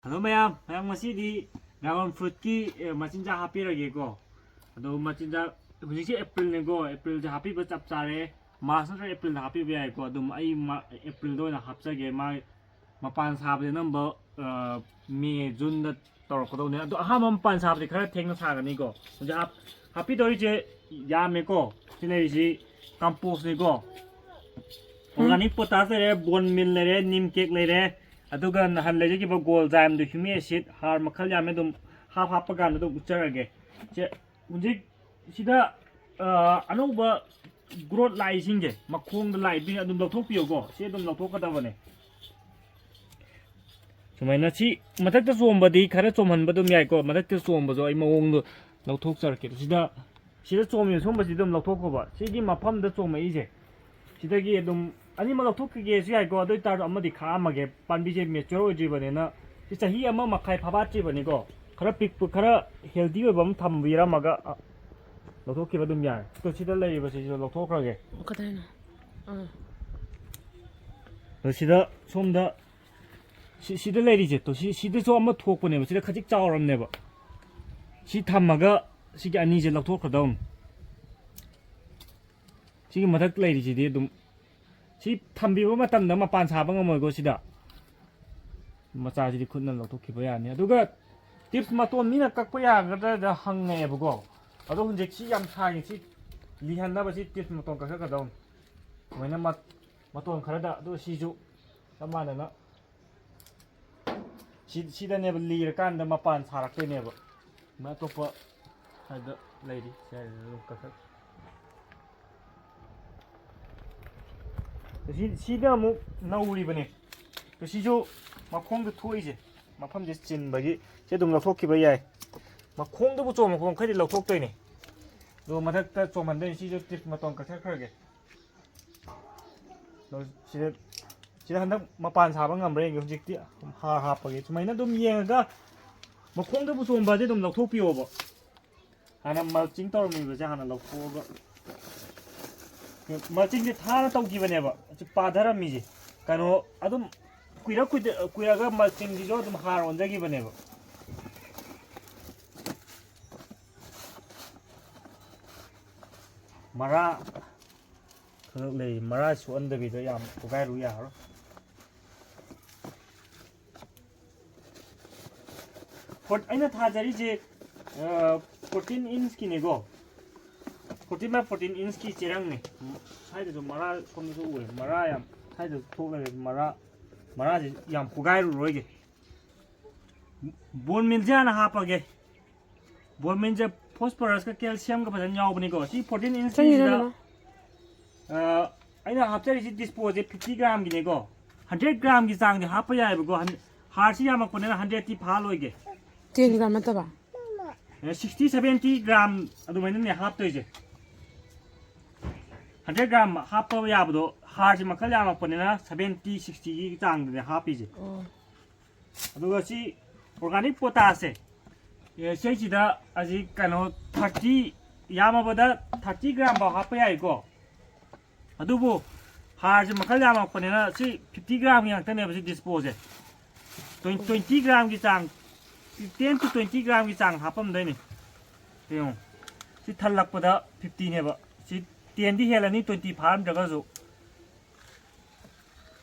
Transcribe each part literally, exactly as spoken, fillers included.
Hello ꯃꯌꯥꯝ, ꯃꯌꯥꯝ ꯉꯁꯤꯗꯤ dragon fruitꯀꯤ, ꯑꯦ, ꯃꯆꯤꯟꯖꯥꯛ ꯍꯥꯞꯄꯤꯔꯒꯦꯀꯣ꯫ ꯑꯗꯣ ꯃꯆꯤꯟꯖꯥꯛ ꯍꯧꯖꯤꯛꯁꯦ Aprilꯅꯦꯀꯣ, Aprilꯁꯦ ꯍꯥꯞꯄꯤꯕ ꯆꯞ ꯆꯥꯔꯦ꯫ March ꯅꯠꯇ꯭ꯔꯒ Aprilꯗ ꯍꯥꯞꯄꯤꯕ ꯌꯥꯏꯀꯣ꯫ ꯑꯗꯨꯝ ꯑꯩ ꯃꯥ-, Aprilꯗ ꯑꯣꯏꯅ ꯍꯥꯞꯆꯒꯦ꯫ ꯃꯥ ꯃꯄꯥꯟ ꯁꯥꯕꯗꯤ ꯑꯅꯝꯕ, ꯑ, May, Juneꯗ ꯇꯧꯔꯛꯀꯗꯧꯅꯦ꯫ ꯑꯗꯣ ꯑꯍꯥꯟꯕ ꯃꯄꯥꯟ ꯁꯥꯕꯗꯤ ꯈꯔ ꯊꯦꯡꯅ ꯁꯥꯒꯅꯤꯀꯣ꯫ ꯍꯧꯖꯤꯛ ꯍꯥꯞ-, ꯍꯥꯞꯄꯤꯗꯧꯔꯤꯁꯦ ꯌꯥꯝꯃꯦꯀꯣ꯫ ꯁꯤ ꯂꯩꯔꯤꯁꯤ compostꯅꯤꯀꯣ꯫ Organic potash ꯂꯩꯔꯦ, bone meal ꯂꯩꯔꯦ, neem cake ꯂꯩꯔꯦ, ꯑꯗꯨꯒ ꯅꯍꯥꯟ ꯂꯩꯖꯈꯤꯕ Gold Zymeꯗꯣ, humic acid, ꯍꯥꯔ ꯃꯈꯜ ꯌꯥꯝꯃꯦ, ꯑꯗꯨꯝ ꯍꯥꯞ ꯍꯥꯞꯄ ꯀꯥꯟꯗ ꯑꯗꯨꯝ ꯎꯠꯆꯔꯒꯦ꯫ ꯁꯦ, ꯍꯧꯖꯤꯛ ꯁꯤꯗ, ꯑ, ꯑꯅꯧꯕ growth ꯂꯥꯛꯏꯁꯤꯡꯁꯦ, ꯃꯈꯣꯡꯗ ꯂꯥꯛꯏꯕꯁꯤꯡ ꯑꯗꯨꯝ ꯂꯧꯊꯣꯛꯄꯤꯌꯨꯀꯣ꯫ ꯁꯤ ꯑꯗꯨꯝ ꯂꯧꯊꯣꯛꯀꯗꯕꯅꯦ꯫ ꯁꯨꯃꯥꯏꯅ ꯁꯤ ꯃꯊꯛꯇ ꯆꯣꯡꯕꯗꯤ ꯈꯔ ꯆꯣꯡꯍꯟꯕ ꯑꯗꯨꯝ ꯌꯥꯏꯀꯣ꯫ ꯃꯊꯛꯇ ꯆꯣꯡꯕꯁꯨ ꯑꯩ ꯃꯑꯣꯡꯗꯣ ꯂꯧꯊꯣꯛꯆꯔꯛꯀꯦ꯫ ꯁꯤꯗ, ꯁꯤꯗ ꯆꯣꯡꯉꯤꯕ ꯁꯨꯝꯕꯁꯤ ꯑꯗꯨꯝ ꯂꯧꯊꯣꯛꯈꯣꯕ꯫ ꯁꯤꯒꯤ ꯃꯐꯝꯗ ꯆꯣꯡꯉꯛꯏꯁꯦ, ꯁꯤꯗꯒꯤ ꯑꯗꯨꯝ ꯑꯅꯤꯃꯛ ꯂꯧꯊꯣꯛꯈꯤꯒꯦꯁꯨ ꯌꯥꯏꯀꯣ꯫ ꯑꯗꯨ ꯑꯣꯏꯇꯥꯔꯁꯨ ꯑꯃꯗꯤ ꯈꯥꯛꯑꯝꯃꯒꯦ, ꯄꯥꯝꯕꯤꯁꯦ mature ꯑꯣꯏꯗ꯭ꯔꯤꯕꯅꯤꯅ꯫ ꯁꯤ ꯆꯍꯤ ꯑꯃ ꯃꯈꯥꯏ ꯐꯥꯕꯥꯠꯇ꯭ꯔꯤꯕꯅꯤꯀꯣ꯫ ꯈꯔ ꯄꯤꯛꯄ, ꯈꯔ healthy ꯑꯣꯏꯕ ꯑꯃ ꯊꯝꯕꯤꯔꯝꯃꯒ, ꯑ, ꯂꯧꯊꯣꯛꯈꯤꯕ ꯑꯗꯨꯝ ꯌꯥꯔꯦ꯫ ꯑꯗꯣ ꯁꯤꯗ ꯂꯩꯔꯤꯕꯁꯤꯁꯨ ꯂꯧꯊꯣꯛꯈ꯭ꯔꯒꯦ꯫ ꯀꯗꯥꯏꯅꯣ? ꯑꯥ꯫ ꯑꯗꯣ ꯁꯤꯗ ꯁꯣꯝꯗ ꯁꯤ, ꯁꯤꯗ ꯂꯩꯔꯤꯁꯦ, ꯇꯣ, ꯁꯤ, ꯁꯤꯗꯁꯨ ꯑꯃ ꯊꯣꯛꯄꯅꯦꯕ, ꯁꯤꯗ ꯈꯖꯤꯛ ꯆꯥꯎꯔꯝꯅꯦꯕ꯫ ꯁꯤ ꯊꯝꯃꯒ ꯁꯤꯒꯤ ꯑꯅꯤꯁꯦ ꯂꯧꯊꯣꯛꯈ꯭ꯔꯗꯧꯅꯤ꯫ ꯁꯤꯒꯤ ꯃꯊꯛ ꯂꯩꯔꯤꯁꯤꯗꯤ ꯑꯗꯨꯝ, ꯁꯤ ꯊꯝꯕꯤꯕ ꯃꯇꯝꯗ ꯃꯄꯥꯟ ꯁꯥꯕ ꯉꯝꯃꯣꯏꯀꯣ ꯁꯤꯗ꯫ ꯃꯆꯥꯁꯤꯗꯤ ꯈꯨꯠꯅ ꯂꯧꯊꯣꯛꯈꯤꯕ ꯌꯥꯅꯤ꯫ ꯑꯗꯨꯒ tips ꯃꯇꯣꯟ ꯃꯤꯅ ꯀꯛꯄ ꯌꯥꯒꯗ꯭ꯔꯥ ꯍꯪꯉꯛꯑꯦꯕꯀꯣ꯫ ꯑꯗꯣ ꯍꯧꯖꯤꯛ ꯁꯤ ꯌꯥꯝ ꯁꯥꯡꯉꯤ, ꯁꯤ ꯂꯤꯍꯟꯅꯕ ꯁꯤ tips ꯃꯇꯣꯟ ꯀꯛꯊꯠꯀꯗꯧꯅꯤ꯫ ꯁꯨꯃꯥꯏꯅ ꯃꯠ-, ꯃꯇꯣꯟ ꯈꯔꯗ, ꯑꯗꯨ ꯁꯤꯁꯨ ꯆꯞ ꯃꯥꯟꯅꯅ ꯁꯤ-, ꯁꯤꯗꯅꯦꯕ ꯂꯤꯔꯀꯥꯟꯗ ꯃꯄꯥꯟ ꯁꯥꯔꯛꯇꯣꯏꯅꯦꯕ꯫ ꯃ-, ꯑꯇꯣꯞꯄ ꯁ꯭ꯋꯥꯏꯗ ꯂꯩꯔꯤ꯫ ꯁꯤ ꯍꯥꯏꯔꯤꯁꯤꯅ ꯑꯗꯨꯝ ꯀꯛꯊꯠ-, ꯁꯤ-, ꯁꯤꯗ ꯑꯃꯨꯛ ꯅꯧꯔꯤꯕꯅꯦ꯫ ꯁꯤꯁꯨ ꯃꯈꯣꯡꯗ ꯊꯣꯛꯏꯁꯦ, ꯃꯐꯝꯁꯦ ꯆꯤꯟꯕꯒꯤ ꯁꯤ ꯑꯗꯨꯝ ꯂꯧꯊꯣꯛꯈꯤꯕ ꯌꯥꯏ꯫ ꯃꯈꯣꯡꯗꯕꯨ ꯆꯣꯡꯕ ꯃꯈꯩꯗꯤ ꯂꯧꯊꯣꯛꯇꯣꯏꯅꯦ꯫ ꯑꯗꯨꯒ ꯃꯊꯛꯇ ꯆꯣꯡꯍꯟꯗꯣꯏꯅꯤ꯫ ꯁꯤꯁꯨ tips ꯃꯇꯣꯟ ꯀꯛꯊꯠꯈ꯭ꯔꯒꯦ꯫ ꯑꯗꯣ ꯁꯤꯗ, ꯁꯤꯗ ꯍꯟꯗꯛ ꯃꯄꯥꯟ ꯁꯥꯕ ꯉꯝꯕ꯭ꯔꯥ ꯌꯦꯡꯒꯦ꯫ ꯍꯧꯖꯤꯛꯇꯤ ꯍꯥꯔ ꯍꯥꯞꯄꯒꯦ꯫ ꯁꯨꯃꯥꯏꯅ ꯑꯗꯨꯝ ꯌꯦꯡꯉꯒ ꯃꯈꯣꯡꯗꯕꯨ ꯆꯣꯡꯕꯗꯤ ꯑꯗꯨꯝ ꯂꯧꯊꯣꯛꯄꯤꯌꯣꯕ꯫ ꯍꯥꯟꯅ mulching ꯇꯧꯔꯝꯃꯤꯕꯁꯦ ꯍꯥꯟꯅ ꯂꯧꯊꯣꯛꯑꯒ꯫ Mulchingꯁꯦ ꯊꯥꯅ ꯇꯧꯈꯤꯕꯅꯦꯕ꯫ ꯁꯤ ꯄꯥꯊꯔꯝꯃꯤꯁꯦ꯫ ꯀꯩꯅꯣ ꯑꯗꯨꯝ ꯀꯨꯏꯔ ꯀꯨꯏꯗ-, ꯀꯨꯏꯔꯒ ꯃꯆꯤꯡꯁꯤꯁꯨ ꯑꯗꯨꯝ ꯍꯥꯔ ꯑꯣꯟꯖꯈꯤꯕꯅꯦꯕ꯫ ꯃꯔꯥ ꯈꯔ ꯂꯩ, ꯃꯔꯥ ꯁꯣꯛꯍꯟꯗꯕꯤꯗ ꯌꯥꯝ ꯄꯣꯒꯥꯏꯔꯨ ꯌꯥꯔꯣꯏ꯫ ꯐꯣꯔ-, ꯑꯩꯅ ꯊꯥꯖꯔꯤꯁꯦ, ꯑ, ꯐꯣꯔꯇꯤꯟ ꯏꯟꯁꯀꯤꯅꯦꯀꯣ꯫ ꯐꯣꯔꯇꯤꯟ ꯕꯥꯏ ꯐꯣꯔꯇꯤꯟ ꯏꯟꯁꯀꯤ ꯆꯦꯔꯪꯅꯦ꯫ ꯁ꯭ꯋꯥꯏꯗꯁꯨ ꯃꯔꯥ ꯁꯣꯝꯗꯁꯨ ꯎꯔꯦ꯫ ꯃꯔꯥ ꯌꯥꯝ, ꯁ꯭ꯋꯥꯏꯗꯁꯨ ꯊꯣꯛꯂꯒ ꯃꯔꯥ, ꯃꯔꯥꯁꯦ ꯌꯥꯝ ꯄꯣꯒꯥꯏꯔꯨꯔꯣꯏꯒꯦ꯫ ꯕꯣꯟ ꯃꯤꯜꯁꯦ ꯍꯥꯟꯅ ꯍꯥꯞꯄꯒꯦ꯫ ꯕꯣꯟ ꯃꯤꯜꯁꯦ ꯐꯣꯁꯐꯔꯁꯀ ꯀꯦꯜꯁꯤꯌꯝꯒ ꯐꯖꯅ ꯌꯥꯎꯕꯅꯤꯀꯣ꯫ ꯁꯤ ꯐꯣꯔꯇꯤꯟ ꯏꯟꯁꯀꯤꯁꯤꯗ, ꯆꯪꯉꯤꯔꯣ ꯅꯃ? ꯑ, ꯑꯩꯅ ꯍꯥꯞꯆꯔꯤꯁꯤ ꯗꯤꯁꯄꯣꯁꯦ ꯐꯤꯐꯇꯤ ꯒ꯭ꯔꯥꯝꯒꯤꯅꯦꯀꯣ꯫ ꯍꯟꯗ꯭ꯔꯦꯠ ꯒ꯭ꯔꯥꯝꯒꯤ ꯆꯥꯡꯗꯤ ꯍꯥꯞꯄ ꯌꯥꯏꯑꯕꯀꯣ꯫ ꯍꯟ-, ꯍꯥꯔꯁꯤ ꯌꯥꯝꯃꯛꯄꯅꯤꯅ ꯍꯟꯗ꯭ꯔꯦꯠꯇꯤ ꯐꯥꯍꯜꯂꯣꯏꯒꯦ꯫ ꯇꯦꯟ ꯒ꯭ꯔꯥꯝ ꯅꯠꯇꯕ? ꯑꯦ, ꯁꯤꯛꯁꯇꯤ, ꯁꯚꯦꯟꯇꯤ ꯒ꯭ꯔꯥꯝ ꯑꯗꯨꯃꯥꯏꯅꯅꯦ ꯍꯥꯞꯇꯣꯏꯁꯦ꯫ ꯍꯟꯗ꯭ꯔꯦꯠ ꯒ꯭ꯔꯥꯝ ꯍꯥꯞꯄ ꯌꯥꯕꯗꯣ ꯍꯥꯔꯁꯤ ꯃꯈꯜ ꯌꯥꯝꯃꯛꯄꯅꯤꯅ ꯁꯚꯦꯟꯇꯤ, ꯁꯤꯛꯁꯇꯤꯒꯤ ꯆꯥꯡꯗꯅꯦ ꯍꯥꯞꯄꯤꯁꯦ꯫ ꯑꯣ꯫ ꯑꯗꯨꯒ ꯁꯤ ꯑꯣꯔꯒꯥꯅꯤꯛ ꯄꯣꯇꯥꯁꯁꯦ, ꯑꯦ, ꯁꯤꯁꯤꯗ ꯍꯧꯖꯤꯛ ꯀꯩꯅꯣ ꯊꯥꯔꯇꯤ, ꯌꯥꯝꯃꯕꯗ ꯊꯥꯔꯇꯤ ꯒ꯭ꯔꯥꯝ ꯐꯥꯎ ꯍꯥꯞꯄ ꯌꯥꯏꯀꯣ꯫ ꯑꯗꯨꯕꯨ ꯍꯥꯔꯁꯦ ꯃꯈꯜ ꯌꯥꯝꯃꯛꯄꯅꯤꯅ ꯁꯤ ꯐꯤꯐꯇꯤ ꯒ꯭ꯔꯥꯝꯒꯤ ꯉꯥꯛꯇꯅꯦꯕ ꯁꯤ ꯗꯤꯁꯄꯣꯁꯦ꯫ ꯇ꯭ꯋꯦꯟ-, ꯇ꯭ꯋꯦꯟꯇꯤ ꯒ꯭ꯔꯥꯝꯒꯤ ꯆꯥꯡ, ꯇꯦꯟ to ꯇ꯭ꯋꯦꯟꯇꯤ ꯒ꯭ꯔꯥꯝꯒꯤ ꯆꯥꯡ ꯍꯥꯞꯄꯝꯗꯣꯏꯅꯤ꯫ ꯌꯦꯡꯉꯨ, ꯁꯤ ꯊꯜꯂꯛꯄꯗ ꯐꯤꯐꯇꯤꯅꯦꯕ꯫ ꯁꯤ ꯇꯦꯟꯗꯤ ꯍꯦꯜꯂꯅꯤ, ꯇ꯭ꯋꯦꯟꯇꯤ ꯐꯥꯔꯝꯗ꯭ꯔꯒꯁꯨ꯫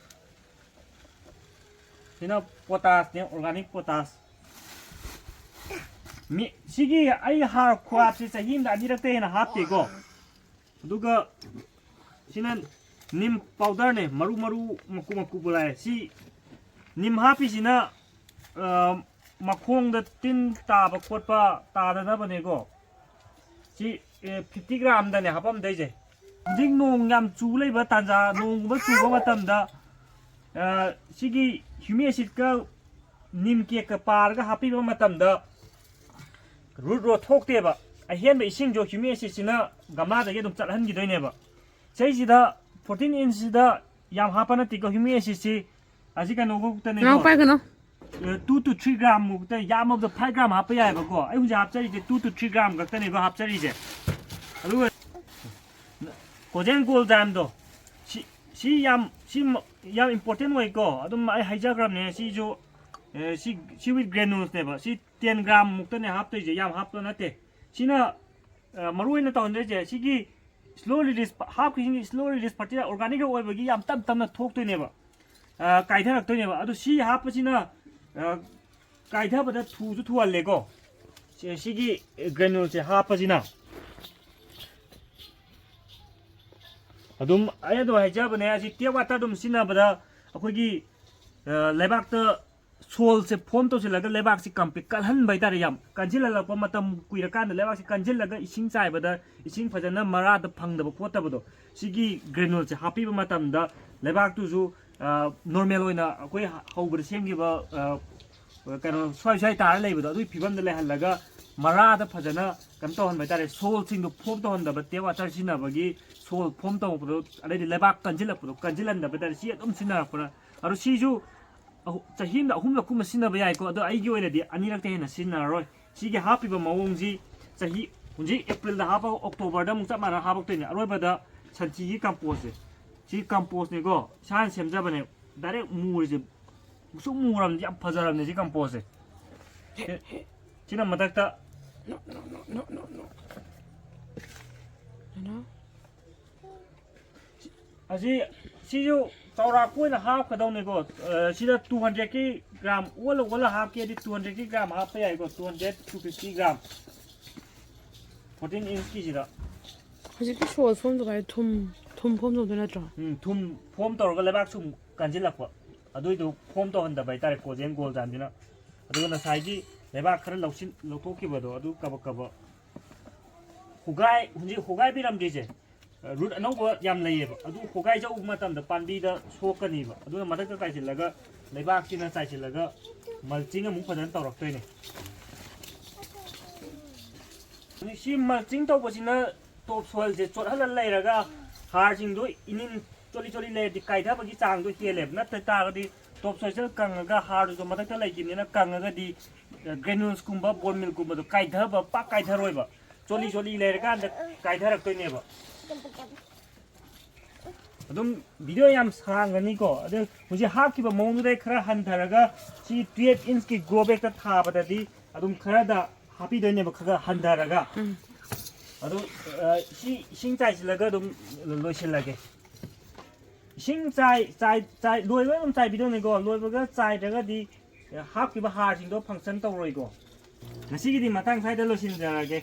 ꯁꯤꯅ ꯄꯣꯇꯥꯁꯅꯦ, ꯑꯣꯔꯒꯥꯅꯤꯛ ꯄꯣꯇꯥꯁ꯫ ꯃꯤ-, ꯁꯤꯒꯤ ꯑꯩ ꯍꯥꯔ ꯈꯨꯍꯥꯞꯁꯦ ꯆꯍꯤ ꯑꯃꯗ ꯑꯅꯤꯔꯛꯇ ꯍꯦꯟꯅ ꯍꯥꯞꯇꯦꯀꯣ꯫ ꯑꯗꯨꯒ ꯁꯤꯅ ꯅꯤꯝ ꯄꯥꯎꯗꯔꯅꯦ, ꯃꯔꯨ ꯃꯔꯨ ꯃꯀꯨ ꯃꯀꯨ ꯄꯨꯂꯥꯏ꯫ ꯁꯤ ꯅꯤꯝ ꯍꯥꯞꯄꯤꯁꯤꯅ, ꯑ, ꯃꯈꯣꯡꯗ ꯇꯤꯟ ꯇꯥꯕ ꯈꯣꯠꯄ ꯇꯥꯗꯅꯕꯅꯦꯀꯣ꯫ ꯁꯤ, ꯑꯦ, ꯐꯤꯐꯇꯤ ꯒ꯭ꯔꯥꯝꯗꯅꯦ ꯍꯥꯄꯝꯗꯣꯏꯁꯦ꯫ ꯍꯧꯖꯤꯛ ꯅꯣꯡ ꯌꯥꯝ ꯆꯨ ꯂꯩꯕ ꯇꯥꯟꯖꯥ, ꯅꯣꯡꯒꯨꯝꯕ ꯆꯨꯕ ꯃꯇꯝꯗ, ꯑ, ꯁꯤꯒꯤ ꯍ꯭ꯌꯨꯃꯤꯛ ꯑꯦꯁꯤꯠꯀ ꯅꯤꯝ ꯀꯦꯛꯀ ꯄꯥꯔꯒ ꯍꯥꯞꯄꯤꯕ ꯃꯇꯝꯗ ꯔꯨꯠ ꯔꯣꯠ ꯊꯣꯛꯇꯦꯕ꯫ ꯑꯍꯦꯟꯕ ꯏꯁꯤꯡꯁꯨ ꯍ꯭ꯌꯨꯃꯤꯛ ꯑꯦꯁꯤꯠꯁꯤꯅ ꯒꯝꯂꯥꯗꯒꯤ ꯑꯗꯨꯝ ꯆꯠꯍꯟꯈꯤꯗꯣꯏꯅꯦꯕ꯫ ꯁꯤꯁꯤꯗ ꯐꯣꯔꯇꯤꯟ ꯏꯟꯁꯁꯤꯗ ꯌꯥꯝ ꯍꯥꯞꯄ ꯅꯠꯇꯦꯀꯣ, ꯍ꯭ꯌꯨꯃꯤꯛ ꯑꯦꯁꯤꯠꯁꯤ ꯑꯁꯤ ꯀꯩꯅꯣ ꯈꯛꯇꯅꯦꯀꯣ꯫ ꯅꯅꯥꯎ ꯄꯥꯏꯒꯅꯨ꯫ ꯑꯦ, two to three gram ꯃꯨꯛꯇ, ꯌꯥꯝꯃꯕꯗ five gram ꯍꯥꯞꯄ ꯌꯥꯏꯑꯕꯀꯣ꯫ ꯑꯩ ꯍꯧꯖꯤꯛ ꯍꯥꯞꯆꯔꯤꯁꯦ two to three gram ꯈꯛꯇꯅꯦꯕ ꯍꯥꯞꯆꯔꯤꯁꯦ꯫ ꯑꯗꯨꯒ ꯀꯣꯖꯦꯟ ꯒꯣꯜ ꯖꯥꯏꯝꯗꯣ, ꯁꯤ, ꯁꯤ ꯌꯥꯝ, ꯁꯤ ꯃ-, ꯌꯥꯝ ꯏꯝꯄꯣꯔꯇꯦꯟ ꯑꯣꯏꯀꯣ꯫ ꯑꯗꯨꯝ ꯑꯩ ꯍꯥꯏꯖꯈ꯭ꯔꯕꯅꯦ, ꯁꯤꯁꯨ, ꯑꯦ, ꯁꯤ ꯁꯤ ꯋꯤꯠ ꯒ꯭ꯔꯦꯅꯨꯜꯁꯅꯦꯕ꯫ ꯁꯤ ꯇꯦꯟ ꯒ꯭ꯔꯥꯝ ꯃꯨꯛꯇꯅꯦ ꯍꯥꯞꯇꯣꯏꯁꯦ, ꯌꯥꯝ ꯍꯥꯞꯄ ꯅꯠꯇꯦ꯫ ꯁꯤꯅ, ꯑ, ꯃꯔꯨ ꯑꯣꯏꯅ ꯇꯧꯍꯟꯗꯣꯏꯁꯦ ꯁꯤꯒꯤ ꯁ꯭ꯂꯣ ꯔꯤꯂꯤꯁ ꯍꯥꯞꯈꯤꯕꯁꯤꯡꯒꯤ ꯁ꯭ꯂꯣ ꯔꯤꯂꯤꯁ ꯐꯔꯇꯤꯂꯥꯏꯖꯔ ꯑꯣꯔꯒꯥꯅꯤꯛ ꯑꯣꯏꯕꯒꯤ ꯌꯥꯝ ꯇꯞ ꯇꯞꯅ ꯊꯣꯛꯇꯣꯏꯅꯦꯕ, ꯑ, ꯀꯥꯏꯊꯔꯛꯇꯣꯏꯅꯦꯕ꯫ ꯑꯗꯨ ꯁꯤ ꯍꯥꯞꯄꯁꯤꯅ, ꯑ, ꯀꯥꯏꯊꯕꯗ ꯊꯨꯁꯨ ꯊꯨꯍꯜꯂꯦꯀꯣ꯫ ꯁꯤ-, ꯁꯤꯒꯤ ꯒ꯭ꯔꯦꯅꯨꯜꯁꯦ ꯍꯥꯞꯄꯁꯤꯅ꯫ ꯑꯗꯨꯝ ꯑꯩ ꯑꯗꯨꯝ ꯍꯥꯏꯖꯕꯅꯦ, ꯑꯁꯤ ꯇꯦꯞ ꯋꯥꯇꯔ ꯑꯗꯨꯝ ꯁꯤꯖꯤꯟꯅꯕꯗ ꯑꯩꯈꯣꯏꯒꯤ, ꯑ, ꯂꯩꯕꯥꯛꯇ ꯁꯣꯜꯁꯦ ꯐꯣꯝ ꯇꯧꯁꯤꯜꯂꯒ ꯂꯩꯕꯥꯛꯁꯤ ꯀꯝꯄꯦꯛ ꯀꯜꯍꯟꯕ ꯍꯥꯏꯇꯥꯔꯦ꯫ ꯌꯥꯝ ꯀꯟꯁꯤꯜꯍꯜꯂꯛꯄ ꯃꯇꯝ ꯀꯨꯏꯔꯀꯥꯟꯗ ꯂꯩꯕꯥꯛꯁꯤ ꯀꯟꯁꯤꯜꯂꯒ ꯏꯁꯤꯡ ꯆꯥꯏꯕꯗ ꯏꯁꯤꯡ ꯐꯖꯅ ꯃꯔꯥꯗ ꯐꯪꯗꯕ ꯈꯣꯠꯇꯕꯗꯣ, ꯁꯤꯒꯤ ꯒ꯭ꯔꯦꯅꯨꯜꯁꯦ ꯍꯥꯞꯄꯤꯕ ꯃꯇꯝꯗ ꯂꯩꯕꯥꯛꯇꯨꯁꯨ, ꯑ, ꯅꯣꯔꯃꯦꯜ ꯑꯣꯏꯅ ꯑꯩꯈꯣꯏ ꯍꯧꯕꯗ ꯁꯦꯝꯈꯤꯕ, ꯑ, ꯀꯩꯅꯣ ꯁ꯭ꯋꯥꯏ ꯁ꯭ꯋꯥꯏ ꯇꯥꯔ ꯂꯩꯕꯗꯣ ꯑꯗꯨꯒꯤ ꯐꯤꯕꯝꯗ ꯂꯩꯍꯜꯂꯒ ꯃꯔꯥꯗ ꯐꯖꯅ ꯀꯩꯅꯣ ꯇꯧꯍꯟꯕ ꯍꯥꯏꯇꯥꯔꯦ꯫ ꯁꯣꯜꯁꯤꯡꯗꯣ ꯐꯣꯝ ꯇꯧꯍꯟꯗꯕ, ꯇꯦꯞ ꯋꯥꯇꯔ ꯁꯤꯖꯤꯟꯅꯕꯒꯤ ꯁꯣꯜ ꯐꯣꯝ ꯇꯧꯔꯛꯄꯗꯣ, ꯑꯗꯩꯗꯤ ꯂꯩꯕꯥꯛ ꯀꯟꯁꯤꯜꯂꯛꯄꯗꯣ ꯀꯟꯁꯤꯜꯍꯟꯗꯕ ꯍꯥꯏꯇꯥꯔꯦ꯫ ꯁꯤ ꯑꯗꯨꯝ ꯁꯤꯖꯤꯟꯅꯔꯛꯄꯅ, ꯑꯗꯣ ꯁꯤꯁꯨ ꯑꯍꯨ-, ꯆꯍꯤ ꯑꯃꯗ ꯑꯍꯨꯝꯂꯛ ꯀꯨꯝꯕ ꯁꯤꯖꯤꯟꯅꯕ ꯌꯥꯏꯀꯣ꯫ ꯑꯗꯣ ꯑꯩꯒꯤ ꯑꯣꯏꯅꯗꯤ ꯑꯅꯤꯔꯛꯇ ꯍꯦꯟꯅ ꯁꯤꯖꯤꯟꯅꯔꯔꯣꯏ꯫ ꯁꯤꯒꯤ ꯍꯥꯞꯄꯤꯕ ꯃꯑꯣꯡꯁꯤ ꯆꯍꯤ, ꯍꯧꯖꯤꯛ ꯑꯦꯄ꯭ꯔꯤꯜꯗ ꯍꯥꯞꯄꯒ ꯑꯣꯛꯇꯣꯕꯔꯗ ꯑꯃꯨꯛ ꯆꯞ ꯃꯥꯟꯅꯅ ꯍꯥꯞꯄꯛꯇꯣꯏꯅꯦ꯫ ꯑꯔꯣꯏꯕꯗ ꯁꯟꯊꯤꯒꯤ ꯀꯝꯄꯣꯁꯁꯦ, ꯁꯤ ꯀꯝꯄꯣꯁꯅꯤꯀꯣ, ꯏꯁꯥꯅ ꯁꯦꯝꯖꯕꯅꯦ꯫ ꯗꯥꯏꯔꯦꯛ ꯃꯨꯔꯤꯁꯦ, ꯃꯨꯁꯨꯛ ꯃꯨꯔꯕꯅꯤ, ꯌꯥꯝ ꯐꯖꯔꯕꯅꯦ ꯁꯤ ꯀꯝꯄꯣꯁꯁꯦ꯫ ꯁꯤꯅ ꯃꯊꯛꯇ, ꯑꯁꯤ, ꯁꯤꯁꯨ ꯆꯥꯎꯔꯥꯛꯄ ꯑꯣꯏꯅ ꯍꯥꯞꯀꯗꯧꯅꯤꯀꯣ꯫ ꯑ, ꯁꯤꯗ ꯇꯨ ꯍꯟꯗ꯭ꯔꯦꯠꯀꯤ ꯒ꯭ꯔꯥꯝ ꯑꯣꯜꯂ ꯑꯣꯜꯂ ꯍꯥꯞꯀꯦꯗꯤ ꯇꯨ ꯍꯟꯗ꯭ꯔꯦꯠꯀꯤ ꯒ꯭ꯔꯥꯝ ꯍꯥꯞꯄ ꯌꯥꯏꯀꯣ꯫ Two hundred, two fifty gram, fourteen ꯏꯟꯁꯀꯤꯁꯤꯗ꯫ ꯍꯧꯖꯤꯛꯀꯤ ꯁꯣꯜ ꯐꯣꯝ ꯇꯧꯕ ꯍꯥꯏ ꯊꯨꯝ, ꯊꯨꯝ ꯐꯣꯝ ꯇꯧꯗꯣꯏ ꯅꯠꯇ꯭ꯔꯣ? ꯎꯝ, ꯊꯨꯝ ꯐꯣꯝ ꯇꯧꯔꯒ ꯂꯩꯕꯥꯛꯁꯨ ꯑꯃꯨꯛ ꯀꯟꯁꯤꯜꯂꯛꯄ꯫ ꯑꯗꯨꯏꯗꯨ ꯐꯣꯝ ꯇꯧꯍꯟꯗꯕ ꯍꯥꯏꯇꯥꯔꯦ, ꯀꯣꯖꯦꯟ ꯒꯣꯜꯖꯥꯟꯁꯤꯅ꯫ ꯑꯗꯨꯒ ꯉꯁꯥꯏꯒꯤ ꯂꯩꯕꯥꯛ ꯈꯔ ꯂꯧꯁꯤꯟ-, ꯂꯧꯊꯣꯛꯈꯤꯕꯗꯣ, ꯑꯗꯨ ꯀꯕꯛ ꯀꯕꯛ ꯍꯣꯒꯥꯏ-, ꯍꯧꯖꯤꯛ ꯍꯣꯒꯥꯏꯕꯤꯔꯝꯗ꯭ꯔꯤꯁꯦ, ꯔꯨꯠ ꯑꯅꯧꯕ ꯌꯥꯝ ꯂꯩꯌꯦꯕ, ꯑꯗꯨ ꯍꯣꯒꯥꯏꯖꯧꯕ ꯃꯇꯝꯗ ꯄꯥꯝꯕꯤꯗ ꯁꯣꯛꯀꯅꯤꯕ꯫ ꯑꯗꯨꯅ ꯃꯊꯛꯇ ꯆꯥꯏꯁꯤꯜꯂꯒ, ꯂꯩꯕꯥꯛꯁꯤꯅ ꯆꯥꯏꯁꯤꯜꯂꯒ ꯃꯜꯆꯤꯡ ꯑꯃꯨꯛ ꯐꯖꯅ ꯇꯧꯔꯛꯇꯣꯏꯅꯦ꯫ ꯁꯤ ꯃꯜꯆꯤꯡ ꯇꯧꯕꯁꯤꯅ ꯇꯣꯞ ꯁꯣꯏꯜꯁꯦ ꯆꯣꯠꯍꯜꯂ ꯂꯩꯔꯒ ꯍꯥꯔꯁꯤꯡꯗꯣ ꯏꯅꯤꯟ ꯆꯣꯠꯂꯤ ꯆꯣꯠꯂꯤ ꯂꯩꯔꯗꯤ ꯀꯥꯏꯊꯕꯒꯤ ꯆꯥꯡꯗꯣ ꯍꯦꯜꯂꯦꯕ꯫ ꯅꯠꯇ ꯇꯥꯔꯒꯗꯤ ꯇꯣꯞ ꯁꯣꯏꯜꯁꯤꯅ ꯀꯪꯉꯒ ꯍꯥꯔꯗꯨꯁꯨ ꯃꯊꯛꯇ ꯂꯩꯈꯤꯕꯅꯤꯅ ꯀꯪꯉꯒꯗꯤ, ꯑ, ꯒ꯭ꯔꯦꯅꯨꯜꯁꯀꯨꯝꯕ ꯕꯣꯟ ꯃꯤꯜꯒꯨꯝꯕꯗꯣ ꯀꯥꯏꯊꯕ ꯄꯥꯛ ꯀꯥꯏꯊꯔꯣꯏꯕ꯫ ꯆꯣꯠꯂꯤ ꯆꯣꯠꯂꯤ ꯂꯩꯔꯀꯥꯟꯗ ꯀꯥꯏꯊꯔꯛꯇꯣꯏꯅꯦꯕ꯫ ꯑꯗꯨꯝ ꯚꯤꯗꯤꯑꯣ ꯌꯥꯝ ꯁꯥꯡꯒꯅꯤꯀꯣ꯫ ꯑꯗꯨ ꯍꯧꯖꯤꯛ ꯍꯥꯞꯈꯤꯕ ꯃꯑꯣꯡꯗꯨꯗꯩ ꯈꯔ ꯍꯟꯊꯔꯒ ꯁꯤ twelve inch ꯀꯤ grow bag ꯇ ꯊꯥꯕꯗꯗꯤ ꯑꯗꯨꯝ ꯈꯔꯗ ꯍꯥꯞꯄꯤꯗꯣꯏꯅꯦꯕ, ꯈꯔ ꯍꯟꯊꯔꯒ꯫ ꯎꯝ꯫ ꯑꯗꯨ ꯑ, ꯁꯤ ꯏꯁꯤꯡ ꯆꯥꯏꯁꯤꯜꯂꯒ ꯑꯗꯨꯝ ꯂꯣꯏꯁꯤꯜꯂꯒꯦ꯫ ꯏꯁꯤꯡ ꯆꯥꯏ ꯆꯥꯏ ꯆꯥꯏ ꯂꯣꯏꯕꯒ ꯑꯗꯨꯝ ꯆꯥꯏꯕꯤꯗꯧꯅꯤꯀꯣ꯫ ꯂꯣꯏꯕꯒ ꯆꯥꯏꯗ꯭ꯔꯒꯗꯤ ꯍꯥꯞꯈꯤꯕ ꯍꯥꯔꯁꯤꯡꯗꯣ function ꯇꯧꯔꯣꯏꯀꯣ꯫ ꯉꯁꯤꯒꯤꯗꯤ ꯃꯇꯥꯡ ꯁ꯭ꯋꯥꯏꯗ ꯂꯣꯏꯁꯤꯟꯖꯔꯒꯦ꯫